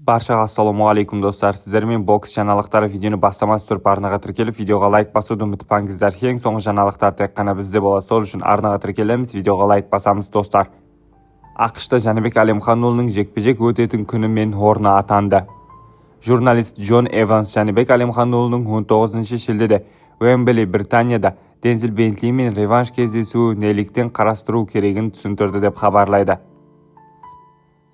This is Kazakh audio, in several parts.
Баршаға ассалаумағалейкум, достар! Сіздермен бокс жаңалықтары. Видеоны бастамас тұрып, арнаға тіркеліп, видеоға лайк басуды ұмытпаңыздар. Ең соңғы жаңалықтар тек қана бізде болады, сол үшін арнаға тіркелеміз, видеоға лайк басамыз, достар. АҚШ-та Жәнібек Әлімханұлының жекпе-жек өтетін күні мен орны атанды. Журналист Джон Эванс Жәнібек Әлімханұлының 19 шілдеде Уэмбли, Британияда Дензел Бентлимен реванш кездесуі неліктен қарастыру керегін түсіндірді деп хабарлайды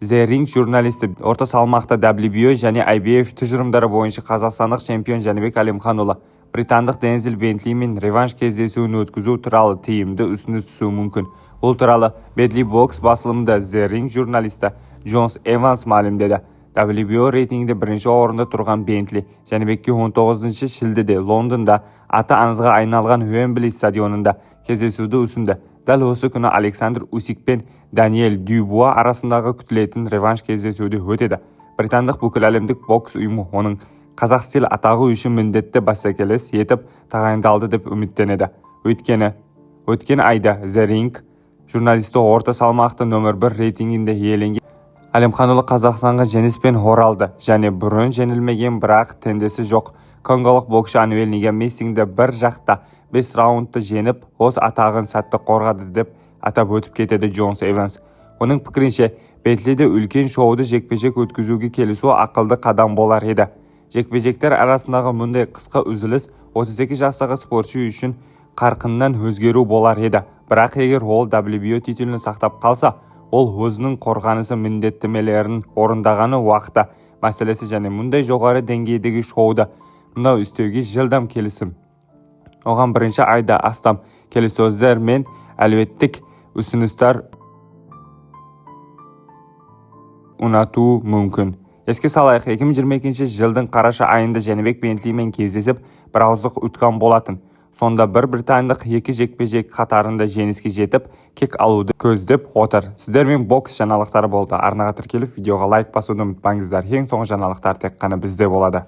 The Ring журналисті. Орта салмақта WBO және IBF тұжырымдары бойынша қазақстандық чемпион Жәнібек Әлімханұлы британдық Дензел Бентлимен реванш кездесуін өткізу туралы тиімді ұсыныс түсуі мүмкін. Бұл туралы Бентли бокс басылымында The Ring журналисті Джонс Эванс мәлімдеді. WBO рейтингінде бірінші орында тұрған Бентли Жәнібекке 19 шілдеде Лондонда аты аңызға айналған Уэмбли стадионында кездесуді ұсынды. Дәл осы күні Александр Усик пен Даниэль Дюбуа арасындағы күтілетін реванш кездесуі де өтеді. Британдық бүкіләлемдік бокс ұйымы оның қазақ стиль атағы үшін міндетті бәсекелес етіп тағайындалды деп үміттенеді. Өйткені өткен айда The Ring журналисті орта салмақты нөмір бір рейтингінде иеленген Әлімханұлы Қазақстанға жеңіспен оралды және бұрын жеңілмеген, бірақ теңдесі жоқ конголық боксшы Ануэль Негамесингді бір жақта бес раундта жеңіп, өз атағын сәтті қорғады деп атап өтіп кетеді Джонс Эванс. Оның пікірінше, Бентлиде үлкен шоуды жекпе-жек өткізуге келісу ақылды қадам болар еді. Жекпе-жектер арасындағы мұндай қысқа үзіліс 32 жастағы спортшы үшін қарқыннан өзгеру болар еді. Бірақ егер ол WBO титулын сақтап қалса, ол өзінің қорғанысы міндеттемелерін орындағаны уақыты мәселесі және мұндай жоғары деңгейдегі шоуды мынау істеуге жылдам келісім оған бірінші айда астам келіссөздер мен әлеуеттік ұсыныстар ұнатуы мүмкін. Еске салайық, 2022 жылдың қараша айында Жәнібек Бентлимен кездесіп, бірауыздық ұтқан болатын. Сонда бір британдық екі жекпе-жек қатарында жеңіске жетіп, кек алуды көздеп отыр. Сіздермен бокс жаңалықтары болды. Арнаға тіркеліп, видеоға лайк басуды ұмытпаңыздар. Ең соңғы жаңалықтар тек қана бізде болады.